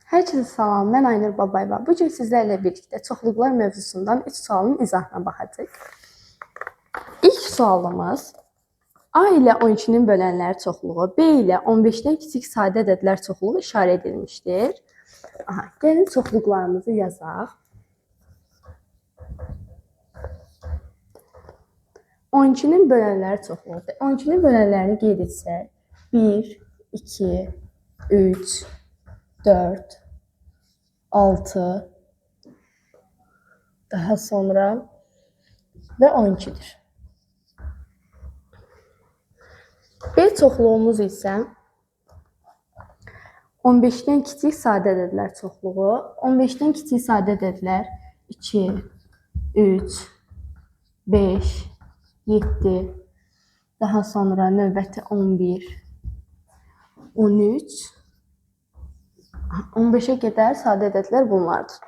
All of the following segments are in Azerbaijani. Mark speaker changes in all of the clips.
Speaker 1: Hər kəsə salam, mən Aynur Babayeva. Bu gün sizlərlə birlikdə çoxluqlar mövzusundan 3 sualın izahına baxacağıq. İlk sualımız A ilə 12-nin bölənləri çoxluğu, B ilə 15-dən kiçik sadə ədədlər çoxluğu işarə edilmişdir. Aha, gəlin çoxluqlarımızı yazaq. 12-nin bölənləri çoxluğudur. 12-nin bölənlərini qeyd etsək, 1, 2, 3, 4, 6, daha sonra və 12-dir. B çoxluğumuz isə 15-dən kiçik sadə ədədlər çoxluğu. 15-dən kiçik sadə ədədlər 2, 3, 5, 7, daha sonra növbəti 11, 13, 15-ə qədər sadə ədədlər bunlardır.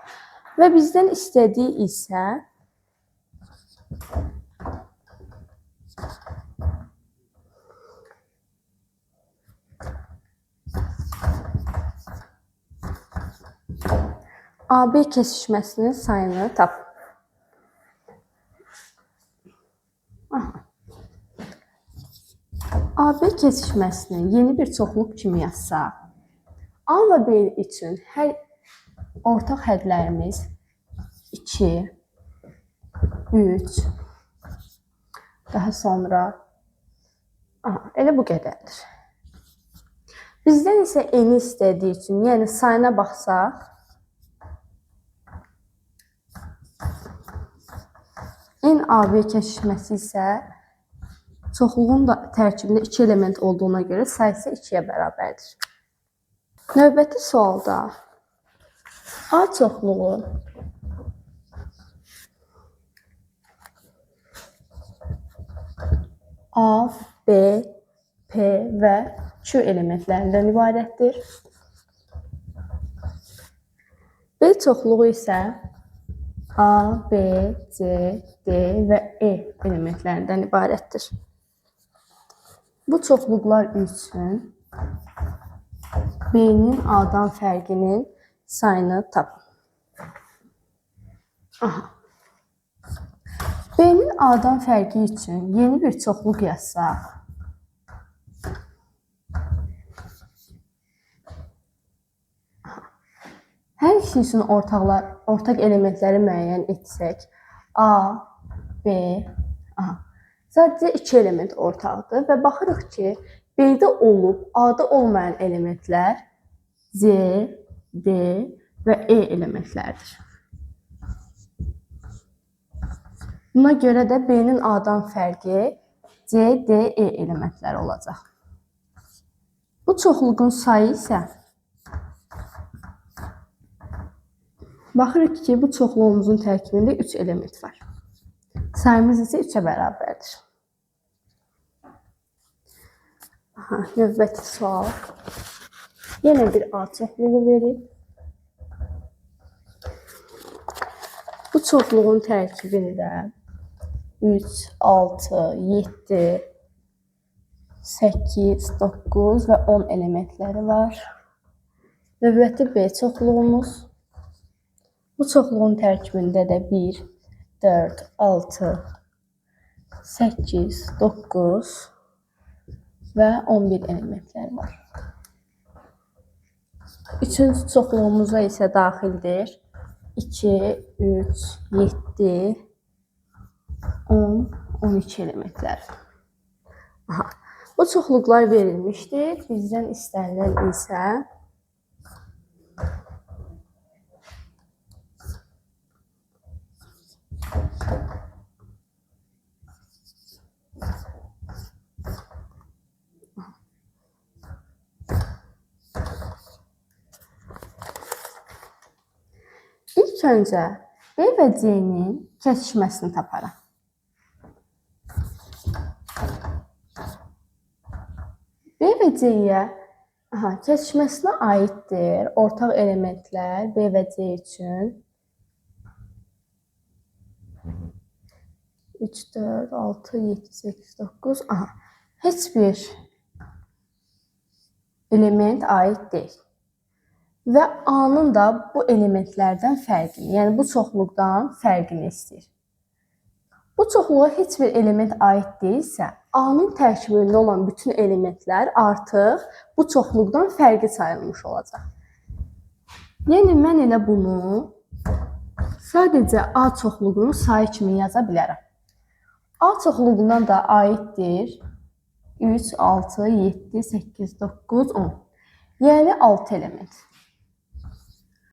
Speaker 1: Və bizdən istədiyi isə AB kesişməsinin sayını tap. Aha. AB kesişməsini yeni bir çoxluq kimi yazsaq, A və B üçün hər ortaq hədlərimiz 2, 3, daha sonra aha, elə bu qədərdir. Bizdən isə eni istədiyi üçün, yəni sayına baxsaq, N-AB kəsişməsi isə çoxluğun da tərkibində 2 element olduğuna görə sayısı 2-yə bərabərdir. Növbəti sualda A çoxluğu A, B, P və Q elementlərindən ibarətdir. B çoxluğu isə A, B, C, D və E elementlərindən ibarətdir. Bu çoxluqlar üçün B-nin A-dan fərqinin sayını tapın. Aha. B-nin A-dan fərqi üçün yeni bir çoxluq yazsaq, hər ikisi üçün ortaq elementləri müəyyən etsək, A, B, aha, sadəcə 2 element ortaqdır və baxırıq ki, B-də olub, A-da olmayan elementlər C, D və E elementlərdir. Buna görə də B-nin A-dan fərqi C, D, E elementləri olacaq. Bu çoxluğun sayı isə baxırıq ki, bu çoxluğumuzun tərkibində 3 element var. Sayımız isə 3-ə bərabərdir. Aha, növbəti sual. Yenə bir A çoxluğu verib. Bu çoxluğun tərkibində 3, 6, 7, 8, 9 və 10 elementləri var. Növbəti B çoxluğumuz. Bu çoxluğun tərkibində də 1, 4, 6, 8, 9 və 11 elementləri var. Üçüncü çoxluğumuza isə daxildir 2, 3, 7, 10, 12 elementlər. Aha. Bu çoxluqlar verilmişdir. Bizdən istənilən isə İlk öncə B və C-nin kəsişməsini taparam. B və C-yə kəsişməsinə aiddir ortaq elementlər B və C üçün 3, 4, 6, 7, 8, 9. Aha, heç bir element aid deyil. Və A-nın da bu elementlərdən fərqini, yəni bu çoxluqdan fərqini istəyir. Bu çoxluğa heç bir element aid deyilsə, A-nın tərkibində olan bütün elementlər artıq bu çoxluqdan fərqli sayılmış olacaq. Yəni mən elə bunu sadəcə A çoxluğunun sayı kimi yaza bilərəm. A çoxluğundan da aiddir 3, 6, 7, 8, 9, 10. Yəni 6 element.